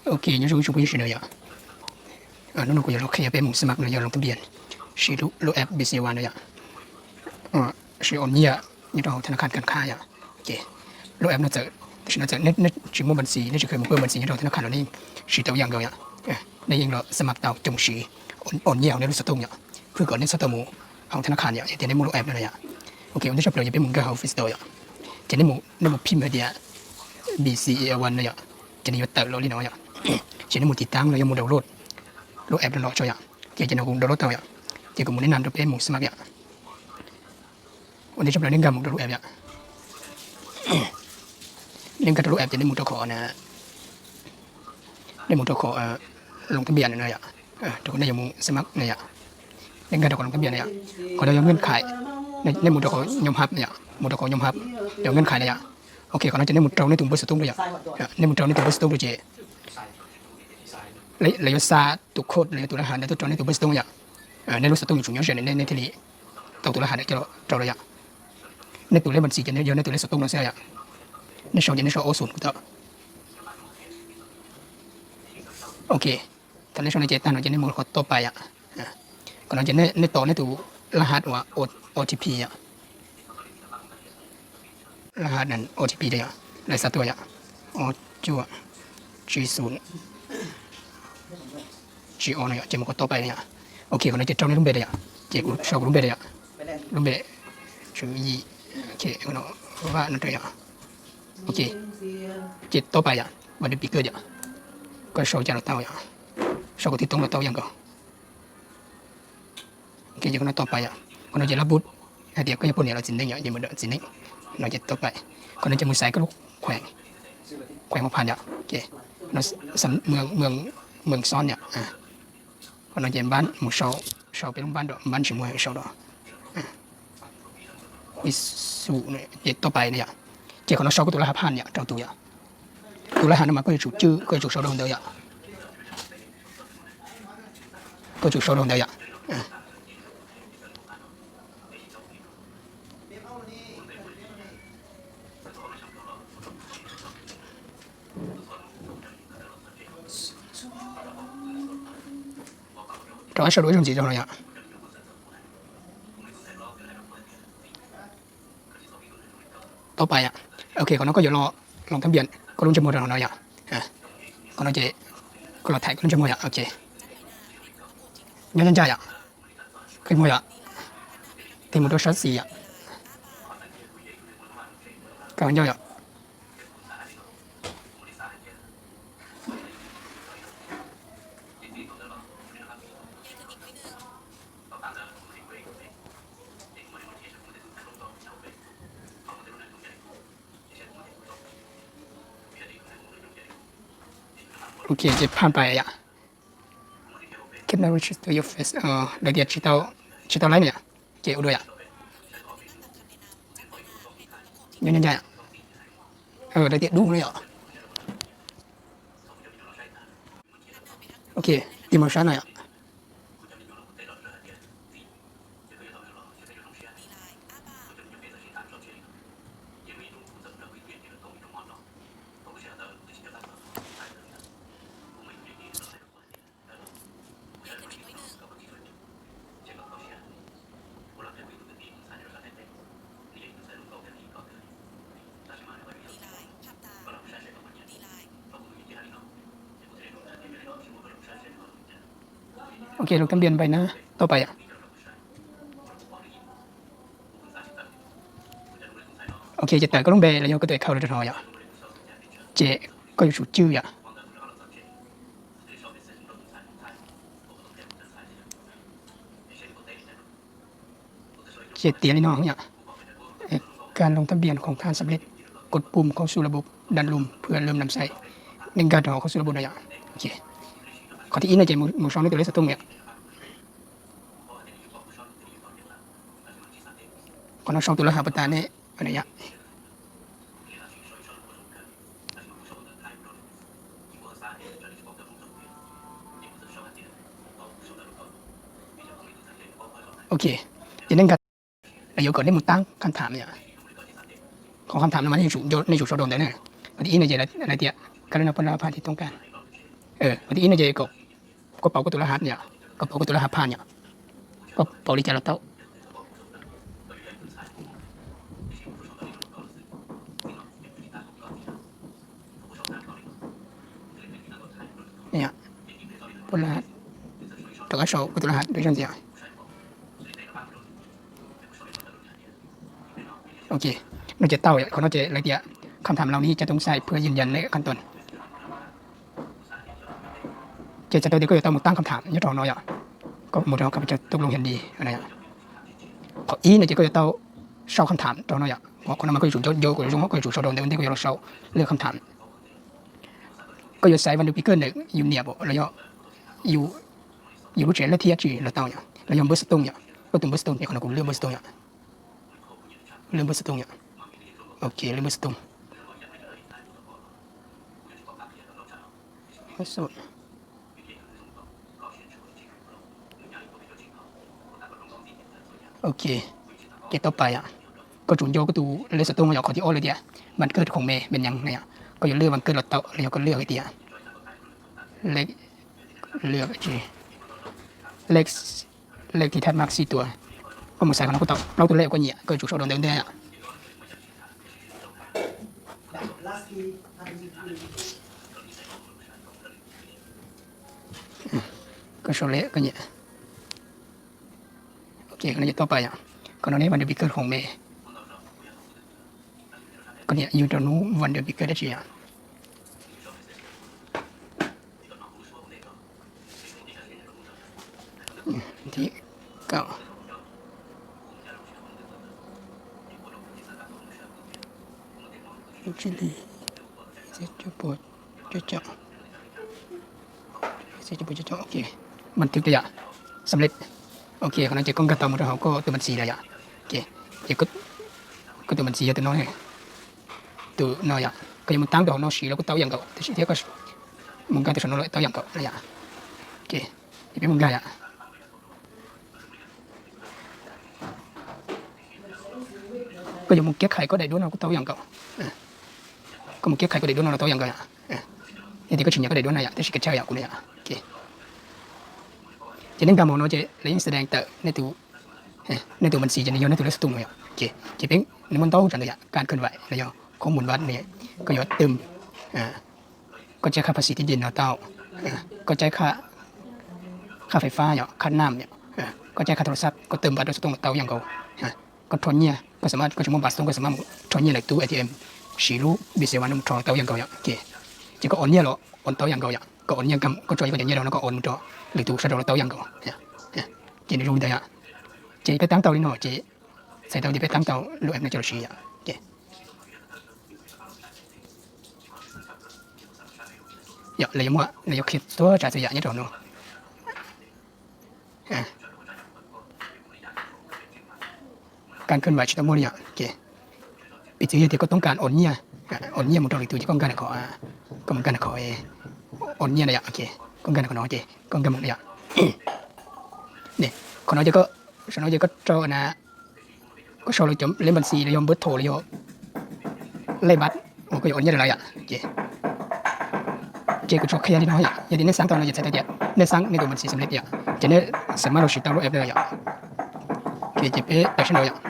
Ok, nyob zoo ib tsoom phooj ywg sawv daws yom. Hnub no kuv yuav los qhia peb mus xab mab no yog loo thab npias siv lub app B C A One no yom. Siv ua nyiaj nyob rau hauv thab nab khas Khas Khas yom. Ces lub app no txawm, tam sim no txawm nej tsis muaj npas xis, nej tsis kheev mus pab npas xis nyob rau thab nab khas los nej siv tau ib yam nkaus yom. Nej yeej los xab mab tau coj mus siv ua nyiaj hauv nej lub xov tooj yom. Qhwv kom nej txhob tau mus hauv thab nab khas yom, yog tias nej muaj lub app no yom. Ok, ua ntej tshaj plaws yog peb mus nkag hauv Play Store yom. Ces nej mus phim hais tias B C A One no yom, ces nws yuav tawm los li no yom. Ces nej mus tiv tab los yog mus download lub app no los tso yom. Ces ces no kuv download tau yom. Ces kuv mus neb nam rau peb mus xab mab yom. Ua ntej tshaj plaws nej nkag mus rau lub app yom. Nej nkag rau lub app ces nej mus rau qhov, nej mus rau qhov loo thab npias no yom. Rau qhov nej yuav mus xab mab no yom. Nej nkag rau qhov loo thab npias no yom. Qhov no yog nkeeb khais, nej mus rau qhov nyob hab no yom, mus rau qhov nyob hab, yog nkeeb khais no yom. Ok, qhov no ces nej mus rau nej tus npawb xov tooj rau yom. Nej mus rau nej tus npawb xov tooj rau ces lawv yuav xa tus code los yog tus laj has ntawd tuaj rau nej tus npawb xov tooj yom. Nej lub xov tooj yuav tsum nyob ze nej thiaj li tau tus laj has ntawd coj rau lawm yom. Nej tus lej npas xis ces yog nej tus lej xov tooj no xwb yom. Nej sau ces nej sau ob xoom kuv tau. Ok, thaum nej sau no ces tag no ces nej mus qhov tob pais yom. Qhov no ces nej tos nej tus laj has uas O T P yom. Laj has O T P yom, lawv xa tuaj yom, ob cuaj tsib xoom tsib ob no yom, ces mus qhov tob pais no yom. Ok, qhov no ces rau nej lub npe rau yom, ces kuv sau kuv lub npe rau yom, lub npe Tswv Yim, Vaj no rau yom. Ok, ces tob pais yom, vas dej pis kawj yom, koj sau cas los tau yom, sau kom tib toob los tau ib yam nkaus. Ok, ces qhov no tob pais yom, qhov no ces lab pub hais tias koj yog poj niam los txiv neej yom, ces mus dawm txiv neej no ces tob pais. Qhov no ces mus xaiv koj lub khueem, khueem hauv phas yom, ces mws xob yom. Qhov no ces npab mus sau, sau peb lub npab rau, npab tsis muaj sau rau. Ui xu, ces tob pais no yom, ces qhov no sau koj tus laj has phaj yom rau tus yom. Tus laj has no mas koj yuav tsum cwj, koj yuav tsum sau rau ntawd yom. Koj tsum sau rau ntawd yom. Rau ab sau dua ib zaug ntxiv rau no yom. Tob pais yom. Ok, qhov no koj yuav los, los thab npias koj lub ntsej muag rau no yom. Qhov no ces koj los thaim koj lub ntsej muag yom. Ok, nyob ncaj ncaj yom. Qhib muag yom. Tig mus rau sab xis yom. Koj ncauj yom. Ok, ces phaj pais yom. Keep no register your face, lawv tias tsis tau, tsis tau laib no yom. Ces ua dua yom. Nyob ncaj ncaj yom. Lawv tias dub no yom. Ok, tig mus sab no yom. Ok, lub thab npias pais na, tau pais yom. Ok, ces tawm koj lub npe los yog koj tus account rau hauv yom. Ces koj yuav tsum cwj yom. Ces tiav li no yom. Kag loo thab npias khoom thaj xab lej, kod pum khauv xu la bub, dam lum phwam lwm nam xais, nej nkag rau hauv khauv xu la bub no yom. Qhov thib ib no ces mus sau nej tus lej xov tooj yom. Qhov no sau tus lej has pas tas nej yom. Ok, ces nej nkag, lawv yuav kom nej mus tab kham tham yom. Qhov kham tham no mas nej tsum sau rau ntawd na. Qhov thib ib no ces lawv tias kag lej no poj nrab phaj thib toob kag. Qhov thib ib no ces koj pauv koj tus laj hav yom, koj pauv koj tus laj hav phaj yom, koj pauv li cas los tau. Rov qab sau koj tus laj hav ntawd ntxiv. Ok, no ces tau yom, qhov no ces lawv tias คำถามเหล่านี้จะต้องใช้เพื่อยืนยันในขั้นตอน Ces txhais tau tias koj yuav tau mus tab kham tham nyob rau hauv no yom. Koj mus rau hauv kab pes tsawg tus loo hiam li. Qhov ib no ces koj yuav tau sau kham tham rau no yom. Qhov no mas koj yuav tsum nco koj zoo, koj yuav tsum sau rau ntawd ua ntej koj yuav los sau lwaj kham tham. Koj yuav xaiv van der pi kej ntawm yus niam los yog yus lub tsev lawm thiab tsis los tau yom, los yog npawb xov tooj yom. Koj tus npawb xov tooj ces qhov no kuv lwaj npawb xov tooj yom. Lwaj npawb xov tooj yom. Ok, lwaj npawb xov tooj. Ok, ces tau pais yom. Koj tsum nco koj tus lwaj xov tooj yom, qhov thib ob lawv tias van kej khoom me me nyas na yom. Koj yuav lwaj van kej los tau los yog koj lwaj hais tias lej, lwaj tsis, lej, lej thib thab maj xij tua. Koj mus xaiv qhov no koj tau plaub tus lej uas koj nyiam, koj yuav tsum sau rau ntawd ntej yom. Koj sau lej koj nyiam. Ok, qhov no ces tau pais yom. Qhov no neb van der pi kej khoom me. Koj niam yug rau hnub van der pi kej dab tsi yom. Thib kaum, tsis li, ok, man twg yom, xam lej. Ok, qhov no ces koj nkag tau mus rau hauv koj tus man xis lawm yom. Ces koj tus man xis yog tus no, tus no yom, koj yuav mus tab rau hauv no siv los kuj tau ib yam nkaus, tab sis thiab koj mus nkag tus saum no los tau ib yam nkaus na yom. Ok, ces peb mus nkag yom. Koj yuav mus kiab khais koj daim duab no kuj tau ib yam nkaus. Koj mus kiab khais koj daim duab no los tau ib yam nkaus yom. Yog tias koj tsis nyiam koj daim duab no yom, tab sis kav tsawj yom, kuv no yom. Ces nej nkag mus no ces lawv yeej xa dees tawm nej tus man xis ces nws yog nej tus lej xov tooj no yom. Ces peb nws muaj ntau tsam ntawd yom, kab khwj vais los yog khob mus vaj, koj yuav twm, koj caij khaj pha xis tib ti no tau, koj caij khaj fais fab yom, khaj nam yom, koj caij khaj thoo xab, koj twm npas rau xov tooj los tau ib yam nkaus. Koj rho nyiaj, koj xam maj, koj tsis muaj npas xov tooj, koj xam maj mus rho nyiaj lawm tub A T M, siv lub B C A no mus rho los tau ib yam nkaus yom. Ces koj ua nyiaj los ua tau ib yam nkaus yom, koj ua nyiaj, koj tso koj cov nyiaj rau no koj ua mus rau lwm tus sab rau los tau ib yam nkaus. Ces nws zoo li ntawd yom. Ces peb tab tau li no ces txhais tau tias peb tab tau lub app no coj los siv yom. Yog lawv yuav muaj, lawv yuav qhia txhua tsav txhua yam nyob rau no. Kab khwj vais tsis tau muaj li yom. Ces piv txwv yog tias koj toob kas ua nyiaj, ua nyiaj mus rau lwm tus ces koj nkag qhov, koj mus nkag qhov ua nyiaj na yom. Koj nkag qhov no ces koj nkag mus na yom. Qhov no ces koj, saum no ces koj rau na, koj sau lawv cov lej npas xis los yog npawb thaum los yog lej npas uas koj yuav ua nyiaj rau lawv yom. Ces kuv tsuas qhia li no yom, yog tias nej xaab tau no ces txhais tau tias nej xaab nej tus npas xis xam lej yom, ces nej xam maj los siv tau lub app no yom. Ces peb tawm sab nraud yom.